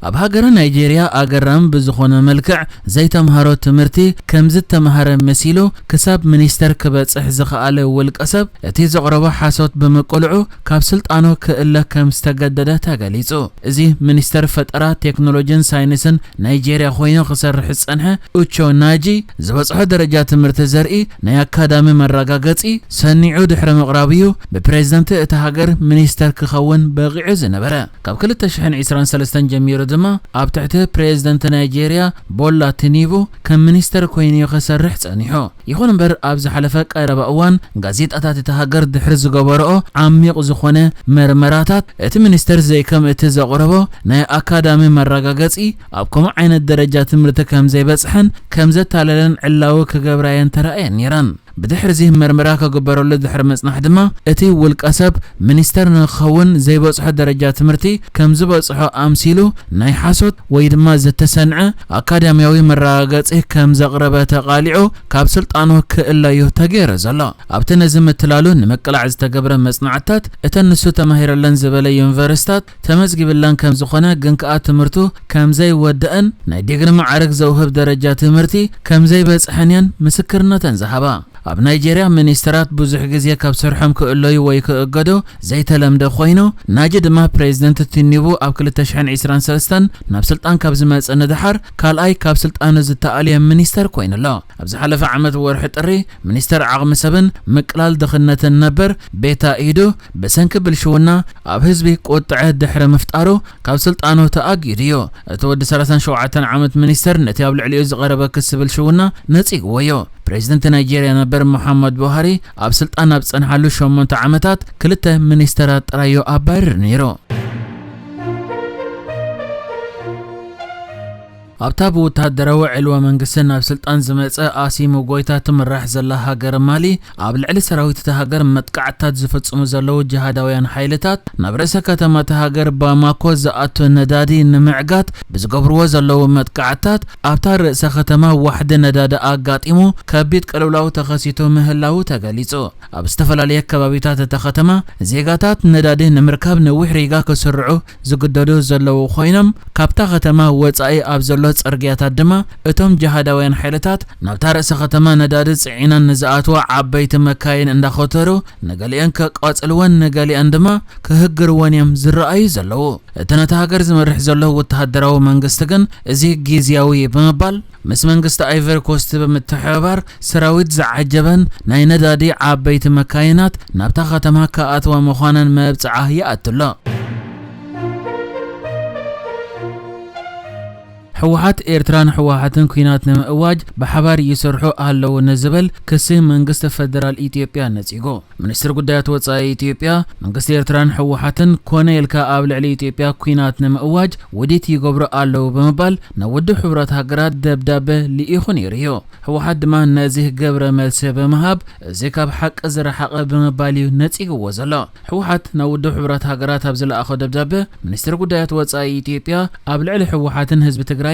ኣብ ሃገረ ናይጄርያ ኣገራሚ ብዝኾነ መልክዕ ዘይተምሃሮ ትምህርቲ ከም ዝተምሃረ መሲሉ ክሳብ ሚኒስተር ክበጽሕ ዝኸኣለ ውልቀ ሰብ፣ እቲ ዘቕረቦ ሓሶት ብምቅልዑ ካብ ስልጣኑ ክእለ ከም ዝተገደደ ተገሊጹ። እዚ ሚኒስተር ፈጠራ፣ ቴክኖሎጂን ሳይንስን ናይጄርያ ኮይኑ ክሰርሕ ዝጸንሐ ኡቾ ናጂ፣ ዝበጽሖ ደረጃ ትምህርቲ ዘርኢ ናይ ኣካዳሚ መረጋገጺ ሰኒዑ ድሕሪ ምቕራቡ እዩ ብፕሬዝደንት እታ ሃገር ሚኒስተር ክኸውን በቒዑ ዝነበረ። ካብ ክልተ ሽሕን ዕስራን ሰለስተን ጀሚሩ ድማ ኣብ ትሕቲ ፕሬዝደንት ናይጄርያ ቦላ ቲኒቡ ከም ሚኒስተር ኮይኑ እዩ ክሰርሕ ጸኒሑ። ይኹን እምበር፣ ኣብ ዝሓለፈ ቀረባ እዋን ጋዜጣታት እታ ሃገር ድሕሪ ዝገበረኦ ዓሚቕ ዝኾነ መርመራታት፣ እቲ ሚኒስተር ዘይከም እቲ ዘቕረቦ ናይ ኣካዳሚ መረጋገጺ ኣብ ከምኡ ዓይነት ደረጃ ትምህርቲ ከም ዘይበጽሐን ከም ዘታለለን ዕላዊ ክገብራየን ተራእየን ነይረን። ብድሕሪ እዚ መርመራ ክግበረሉ ድሕሪ ምጽናሕ ድማ፣ እቲ ውልቀ ሰብ ሚኒስተር ንክኸውን ዘይበጽሖ ደረጃ ትምህርቲ ከም ዝበጽሖ ኣምሲሉ ናይ ሓሶት ወይ ድማ ዝተሰንዐ ኣካዳሚያዊ መረጋገጺ ከም ዘቕረበ ተቓሊዑ ካብ ስልጣኑ ክእለዩ ተገይሩ ዘሎ። ኣብቲ ነዚ ምትላሉ ንምቅላዕ ዝተገብረ መጽናዕትታት፣ እተን ንሱ ተማሂረለን ዝበለ ዩኒቨርሲታት ተመዝጊብለን ከም ዝኾነ፣ ግን ከኣ ትምህርቱ ከም ዘይወደአን ናይ ዲግሪ መዓርግ ዘውህብ ደረጃ ትምህርቲ ከም ዘይበጽሐን እየን ምስክርነተን ዝሃባ። ኣብ ናይጄርያ ሚኒስተራት ብዙሕ ግዜ ካብ ስርሖም ክእለዩ ወይ ክእገዱ ዘይተለምደ ኮይኑ፣ ናጂ ድማ ፕሬዝደንት ቲኒቡ ኣብ ክልተ ሽሕን ዕስራን ሰለስተን ናብ ስልጣን ካብ ዝመጸ ንደሓር ካልኣይ ካብ ስልጣኑ ዝተኣልየ ሚኒስተር ኮይኑ ኣሎ። ኣብ ዝሓለፈ ዓመት ወርሒ ጥሪ፣ ሚኒስተር ዓቕሚ ሰብን ምቅላል ድኽነትን ነበር ቤታ ኢዱ ብሰንኪ ብልሽውና ኣብ ህዝቢ ቁጥዐ ድሕሪ ምፍጣሩ ካብ ስልጣኑ ተኣጊዱ እዩ። እቲ ወዲ ሰላሳን ሸውዓተን ዓመት ሚኒስተር ነቲ ኣብ ልዕሊኡ ዝቐረበ ክሲ ብልሽውና ነጺግዎ እዩ። ፕሬዝደንት ናይጄርያ ነበር መሓመድ ቡሃሪ ኣብ ስልጣን ኣብ ዝጸንሓሉ ሸሞንተ ዓመታት ክልተ ሚኒስተራት ጥራይ እዩ ኣባሪሩ ነይሩ። ኣብታ ብወተሃደራዊ ዕልዋ መንግስቲ ናብ ስልጣን ዝመጸ ኣሲሙ ጎይታ ትምራሕ ዘላ ሃገር ማሊ፣ ኣብ ልዕሊ ሰራዊት እታ ሃገር መጥቃዕትታት ዝፍጽሙ ዘለዉ ጅሃዳውያን ሓይልታት፣ ናብ ርእሰ ከተማ እታ ሃገር ባማኮ ዝኣቱ ነዳዲ ንምዕጋት ብዝገብርዎ ዘለዉ መጥቃዕትታት፣ ኣብታ ርእሰ ከተማ ዋሕዲ ነዳዲ ኣጋጢሙ ከቢድ ቅልውላው ተኸሲቱ ምህላዉ ተገሊጹ። ኣብ ዝተፈላለየ ከባቢታት እታ ከተማ፣ ዜጋታት ነዳዲ ንምርካብ ነዊሕ ሪጋ ክስርዑ ዝግደዱ ዘለዉ ኮይኖም፣ ካብታ ከተማ ወጻኢ ኣብ ዘሎ ጽርግያታት ድማ እቶም ጅሃዳውያን ሓይልታት ናብታ ርእሰ ከተማ ነዳዲ ጽዒነን ንዝኣትዋ ዓበይቲ መካይን እንዳኸተሩ፣ ንገሊአን ከቃጽልወን፣ ንገሊአን ድማ ክህግርወን እዮም ዝረኣዩ ዘለዉ። እቲ ነታ ሃገር ዝመርሕ ዘሎ ወተሃደራዊ መንግስቲ ግን፣ እዚ ግዝያዊ ብምባል፣ ምስ መንግስቲ ኣይቨሪ ኮስት ብምትሕብባር ሰራዊት ዝዓጀበን ናይ ነዳዲ ዓበይቲ መካይናት ናብታ ከተማ ክኣትዋ ምዃነን መብጽዓ ይኣቱ ኣሎ። ህወሓት፣ ኤርትራን ህወሓትን ኲናት ንምእዋጅ ብሓባር ይሰርሑ ኣለዉ ንዝብል ክሲ መንግስቲ ፈደራል ኢትዮጵያ ነጺጉ። ሚኒስትር ጉዳያት ወጻኢ ኢትዮጵያ፣ መንግስቲ ኤርትራን ህወሓትን ኮነ ኢልካ ኣብ ልዕሊ ኢትዮጵያ ኲናት ንምእዋጅ ውዲት ይገብሩ ኣለዉ ብምባል ናብ ውድብ ሕቡራት ሃገራት ደብዳበ ልኢኹ ነይሩ እዩ። ህወሓት ድማ ነዚ ግብረ መልሲ ብምሃብ፣ እዚ ካብ ሓቂ ዝረሓቐ ብምባል እዩ ነጺግዎ ዘሎ። ህወሓት ናብ ውድብ ሕቡራት ሃገራት ኣብ ዝለኣኾ ደብዳበ፣ ሚኒስትር ጉዳያት ወጻኢ ኢትዮጵያ ኣብ ልዕሊ ህወሓትን ህዝቢ ትግራይን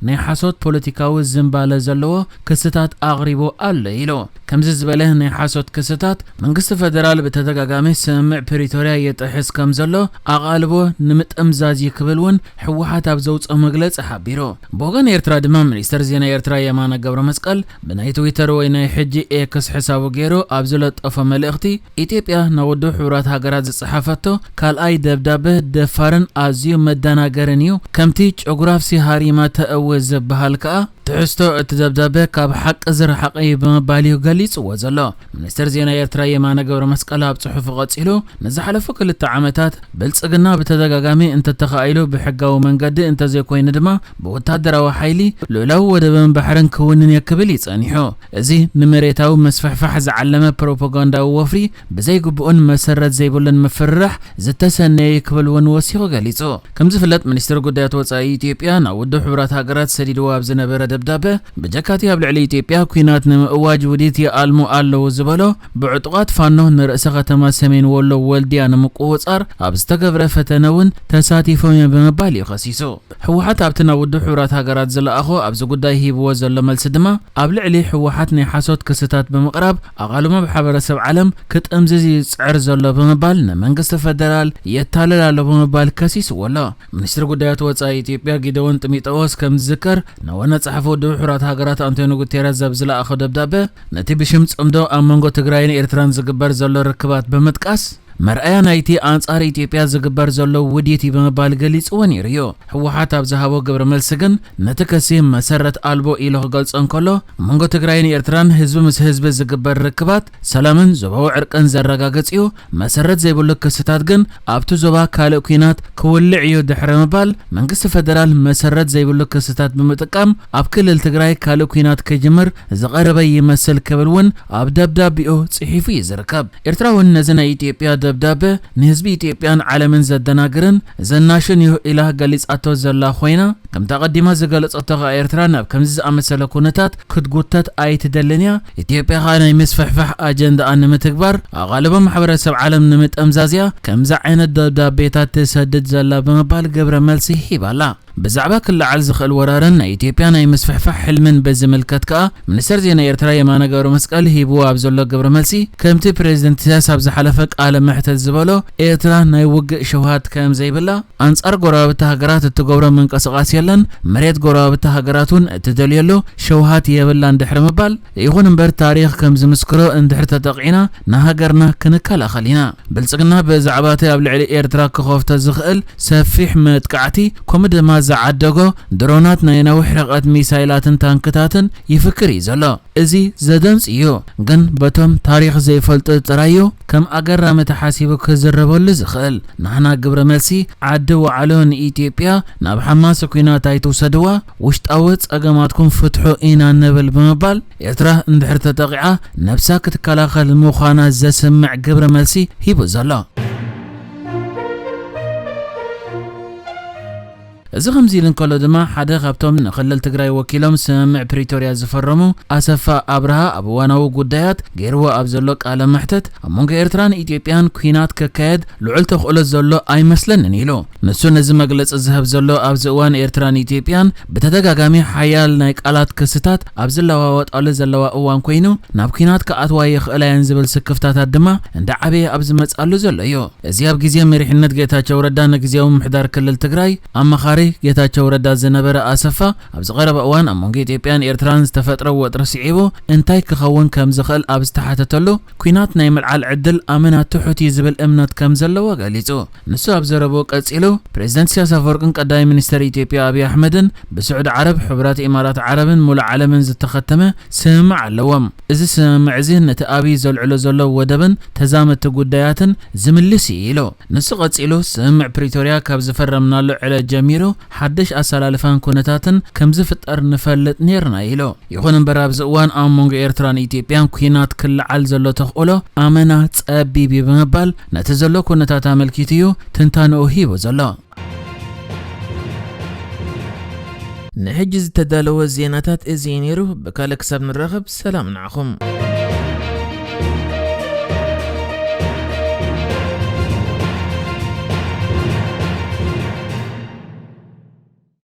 ናይ ሓሶት ፖለቲካዊ ዝንባለ ዘለዎ ክስታት ኣቕሪቡ ኣሎ ኢሉ። ከምዚ ዝበለ ናይ ሓሶት ክስታት፣ መንግስቲ ፈደራል ብተደጋጋሚ ስምምዕ ፕሪቶርያ ይጥሕስ ከም ዘሎ ኣቓልቦ ንምጥምዛዝ እዩ ክብል እውን ህወሓት ኣብ ዘውፅኦ መግለፂ ሓቢሩ። ብወገን ኤርትራ ድማ፣ ሚኒስተር ዜና ኤርትራ የማነ ገብረ መስቀል ብናይ ትዊተር ወይ ናይ ሕጂ ኤክስ ሕሳቡ ገይሩ ኣብ ዝለጠፎ መልእኽቲ፣ ኢትዮጵያ ናብ ውድብ ሕቡራት ሃገራት ዝጸሓፈቶ ካልኣይ ደብዳበ ደፋርን ኣዝዩ መደናገርን እዩ። ከምቲ ጨጉራፍሲ ሃሪማ ተእዊ ዝበሃል ከኣ፣ ትሕዝቶ እቲ ደብዳበ ካብ ሓቂ ዝረሓቐ እዩ ብምባል እዩ ገሊጽዎ ዘሎ። ሚኒስተር ዜና ኤርትራ የማነ ገብረ መስቀል ኣብ ጽሑፉ ቀጺሉ፣ ንዝሓለፉ ክልተ ዓመታት ብልጽግና ብተደጋጋሚ እንተተኻኢሉ ብሕጋዊ መንገዲ፣ እንተዘይኮይኑ ድማ ብወታደራዊ ሓይሊ ልኡላዊ ወደብን ባሕርን ክውንን እየ ክብል እዩ ጸኒሑ። እዚ ንመሬታዊ ምስፍሕፋሕ ዝዓለመ ፕሮፓጋንዳዊ ወፍሪ፣ ብዘይግቡእን መሰረት ዘይብሉን ምፍርራሕ ዝተሰነየ ክብል እውን ወሲኹ ገሊጹ። ከም ዝፍለጥ፣ ሚኒስትር ጉዳያት ወጻኢ ኢትዮጵያ ናብ ውድብ ሕቡራት ሃገራት ሰዲድዎ ኣብ ዝነበረ ደብዳበ፣ ብጀካቲ ኣብ ልዕሊ ኢትዮጵያ ኲናት ንምእዋጅ ውዲት ይኣልሙ ኣለዉ ዝበሎ፣ ብዕጡቓት ፋኖ ንርእሰ ከተማ ሰሜን ወሎ ወልድያ ንምቁውጻር ኣብ ዝተገብረ ፈተነ እውን ተሳቲፎም እዮም ብምባል እዩ ከሲሱ። ህወሓት ኣብቲ ናብ ውድብ ሕቡራት ሃገራት ዝለኣኾ ኣብዚ ጉዳይ ሂብዎ ዘሎ መልሲ ድማ፣ ኣብ ልዕሊ ህወሓት ናይ ሓሶት ክስታት ብምቕራብ ኣቓልቦ ማሕበረሰብ ዓለም ክጥምዝዝ ይጽዕር ዘሎ ብምባል ንመንግስቲ ፈደራል የታልል ኣሎ ብምባል ከሲስዎ ኣሎ። ሚኒስትሪ ጉዳያት ወጻኢ ኢትዮጵያ ጊደዎን ጢሞቴዎስ ከም ዝዝከር፣ ንዋና ጸሓፊ ውድብ ሕቡራት ሃገራት ኣንቶኒ ጉቴረዝ ኣብ ዝለኣኾ ደብዳበ፣ ነቲ ብሽም ጽምዶ ኣብ መንጎ ትግራይን ኤርትራን ዝግበር ዘሎ ርክባት ብምጥቃስ፣ መርኣያ ናይቲ ኣንጻር ኢትዮጵያ ዝግበር ዘሎ ውዲት እዩ ብምባል ገሊጽዎ ነይሩ እዩ። ህወሓት ኣብ ዝሃቦ ግብረ መልሲ ግን ነቲ ክሲ መሰረት ኣልቦ ኢሉ ክገልጾ እንከሎ፣ ኣብ መንጎ ትግራይን ኤርትራን ህዝቢ ምስ ህዝቢ ዝግበር ርክባት ሰላምን ዞባዊ ዕርቅን ዘረጋግጽ እዩ፣ መሰረት ዘይብሉ ክስታት ግን ኣብቲ ዞባ ካልእ ኲናት ክውልዕ እዩ ድሕሪ ምባል፣ መንግስቲ ፈደራል መሰረት ዘይብሉ ክስታት ብምጥቃም ኣብ ክልል ትግራይ ካልእ ኲናት ክጅምር ዝቐረበ ይመስል ክብል እውን ኣብ ደብዳቤኡ ጽሒፉ እዩ ዝርከብ። ኤርትራ እውን ነዚ ናይ ኢትዮጵያ ደብዳበ ንህዝቢ ኢትዮጵያን ዓለምን ዘደናግርን ዘናሽን እዩ ኢላ ገሊጻቶ ዘላ ኮይና፣ ከምቲ ኣቐዲማ ዝገለጸቶ ከኣ ኤርትራ ናብ ከምዚ ዝኣመሰለ ኩነታት ክትጉተት ኣይትደልን እያ። ኢትዮጵያ ከኣ ናይ ምስፍሕፋሕ ኣጀንዳኣ ንምትግባር ኣቓልቦ ማሕበረሰብ ዓለም ንምጥምዛዝ እያ ከምዚ ዓይነት ደብዳቤታት ትሰድድ ዘላ ብምባል ግብረ መልሲ ሂባ ኣላ። ብዛዕባ ክለዓል ዝኽእል ወራርን ናይ ኢትዮጵያ ናይ ምስፍሕፋሕ ሕልምን ብዝምልከት ከኣ፣ ሚኒስተር ዜና ኤርትራ የማነ ገብረመስቀል ሂብዎ ኣብ ዘሎ ግብረ መልሲ፣ ከምቲ ፕሬዚደንት ኢሳያስ ኣብ ዝሓለፈ ቃለ መሕተት ዝበሎ፣ ኤርትራ ናይ ውግእ ሸውሃት ከም ዘይብላ፣ ኣንጻር ጎረባብቲ ሃገራት እትገብሮ ምንቅስቓስ የለን፣ መሬት ጎረባብቲ ሃገራት እውን እትደልየሉ ሸውሃት የብላን ድሕሪ ምባል፣ ይኹን እምበር ታሪኽ ከም ዝምስክሮ እንድሕር ተጠቒዕና ንሃገርና ክንከላኸል ኢና። ብልጽግና ብዛዕባ እቲ ኣብ ልዕሊ ኤርትራ ክኸፍቶ ዝኽእል ሰፊሕ መጥቃዕቲ፣ ከምኡ ድማ ዝዓደጎ ድሮናት ናይ ነዊሕ ርሕቀት ሚሳይላትን ታንክታትን ይፍክር እዩ ዘሎ። እዚ ዘደንጽ እዩ፣ ግን በቶም ታሪኽ ዘይፈልጡ ጥራይ እዩ ከም ኣገራሚ ተሓሲቡ ክዝረበሉ ዝኽእል። ንሕና ግብረ መልሲ ዓዲ ወዓሎ ንኢትዮጵያ ናብ ሓማሲ ኲናት ኣይትውሰድዋ፣ ውሽጣዊ ጸገማትኩም ፍትሑ ኢና ንብል ብምባል፣ ኤርትራ እንድሕር ተጠቒዓ ነብሳ ክትከላኸል ምዃና ዘስምዕ ግብረ መልሲ ሂቡ ዘሎ። እዚ ከምዚ ኢሉ እንከሎ ድማ፣ ሓደ ካብቶም ንክልል ትግራይ ወኪሎም ስምምዕ ፕሪቶርያ ዝፈረሙ ኣሰፋ ኣብርሃ ኣብ እዋናዊ ጉዳያት ገይርዎ ኣብ ዘሎ ቃለ መሕተት፣ ኣብ መንጎ ኤርትራን ኢትዮጵያን ኲናት ክካየድ ልዑል ተኽእሎ ዘሎ ኣይመስለንን ኢሉ። ንሱ ነዚ መግለጺ ዝህብ ዘሎ ኣብዚ እዋን ኤርትራን ኢትዮጵያን ብተደጋጋሚ ሓያል ናይ ቃላት ክስታት ኣብ ዝለዋወጣሉ ዘለዋ እዋን ኮይኑ፣ ናብ ኲናት ክኣትዋ ይኽእላ እየን ዝብል ስክፍታታት ድማ እንዳዓበየ ኣብ ዝመጽኣሉ ዘሎ እዩ። እዚ ኣብ ግዜ መሪሕነት ጌታቸው ረዳ ንግዜያዊ ምምሕዳር ክልል ትግራይ ኣማኻሪ ጌታቸው ረዳ ዝነበረ ኣሰፋ፣ ኣብዚ ቀረባ እዋን ኣብ መንጎ ኢትዮጵያን ኤርትራን ዝተፈጥረ ወጥሪ ስዒቡ እንታይ ክኸውን ከም ዝኽእል ኣብ ዝተሓተተሉ፣ ኲናት ናይ ምልዓል ዕድል ኣመና ትሑት እዩ ዝብል እምነት ከም ዘለዎ ገሊጹ። ንሱ ኣብ ዘረብኡ ቀጺሉ፣ ፕሬዚደንት ኢሳያስ ኣፈወርቅን ቀዳማይ ሚኒስተር ኢትዮጵያ ኣብይ ኣሕመድን ብስዑዲ ዓረብ፣ ሕቡራት ኢማራት ዓረብን ሙሉእ ዓለምን ዝተኸተመ ስምምዕ ኣለዎም። እዚ ስምምዕ እዚ ነቲ ኣብይ ዘልዕሎ ዘሎ ወደብን ተዛመድቲ ጉዳያትን ዝምልስ እዩ ኢሉ። ንሱ ቀጺሉ፣ ስምምዕ ፕሪቶርያ ካብ ዝፈረምናሉ ዕለት ጀሚሩ ሓድሽ ኣሰላልፋን ኩነታትን ከም ዝፍጠር ንፈልጥ ነይርና ኢሉ። ይኹን እምበር ኣብዚ እዋን ኣብ መንጎ ኤርትራን ኢትዮጵያን ኲናት ክለዓል ዘሎ ተኽእሎ ኣመና ጸቢብ እዩ ብምባል ነቲ ዘሎ ኩነታት ኣመልኪቱ እዩ ትንታንኡ ሂቡ ዘሎ። ንሕጂ ዝተዳለወ ዜናታት እዚ እዩ ነይሩ። ብካልእ ክሳብ ንራኸብ ሰላም ንዓኹም።